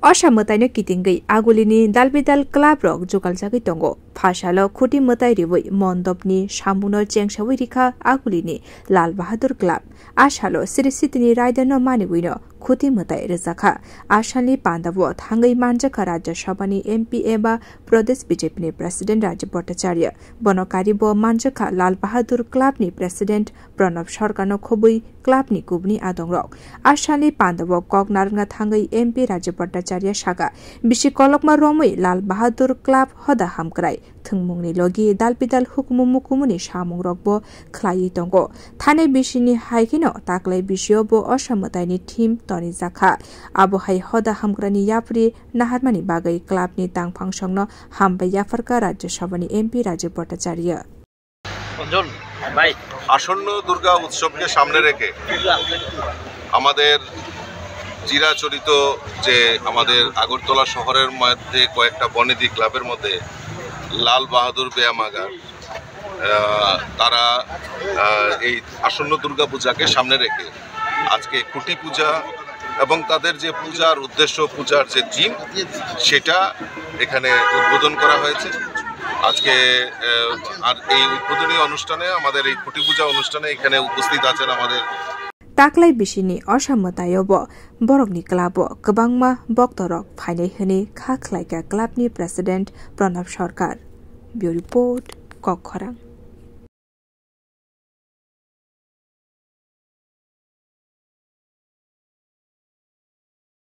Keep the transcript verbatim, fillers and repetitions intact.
Osa mwtaino kitingwi agulini dalbidal club rok jugaljagwi tongo. Phasalo khuti mwtai riwi mondopni samungno chengsawi rikha agulini Lal Bahadur Club. Asalo Sri Sitini raidano maniwino khuti mwtai rwjakha. Asalni pandao thangwi manjakha Rajya Sabhani M P eba Pradesh B J P ni President Rajib Bhattacharya. Bono karibo manjakha Lal Bahadur Club ni President Pranab Sarkarno khobwi club ni kubuni adongrok. Asalni pandao kok narwkna thangwi M P Rajib Bhattacharya saka, bisi kolokma romwi Lal Bahadur Club hoda hamkrai thwngmungni logi dalbidal hukumu mukumuni samungrokbo khlaiwi tongo. Thani bisini hai kheno taklai bisio bo osa mwtaini theme tonijakha. Abo hai hoda hamkrani yapri naharmani bagwi club ni tangphangsongno hambai yapharkha Rajya Sabhani M P Rajib Bhattacharya. Anjan ভাই। আসন্ন দুর্গা উৎসবকে সামনে রেখে আমাদের চিরাচরিত যে আমাদের আগরতলা শহরের মধ্যে কয়েকটা বনেদি ক্লাবের মধ্যে লাল বাহাদুর ব্যায়ামাগার, আহ, তারা, আহ, এই আসন্ন দুর্গা পূজাকে সামনে রেখে আজকে খুঁটি পূজা এবং তাদের যে পূজার উদ্দেশ্য, পূজার যে থিম, সেটা এখানে উদ্বোধন করা হয়েছে। আজকে, আহ, আর এই উদ্বোধনী অনুষ্ঠানে, আমাদের এই খুঁটি পূজা অনুষ্ঠানে এখানে উপস্থিত আছেন আমাদের Taklai bisini osa mwtaio bo borokni club o kwbangma boktorok phainai hwnwi kha khlaikha club ni president Pranab Sarkar. Bureau Report, Kokkhorang.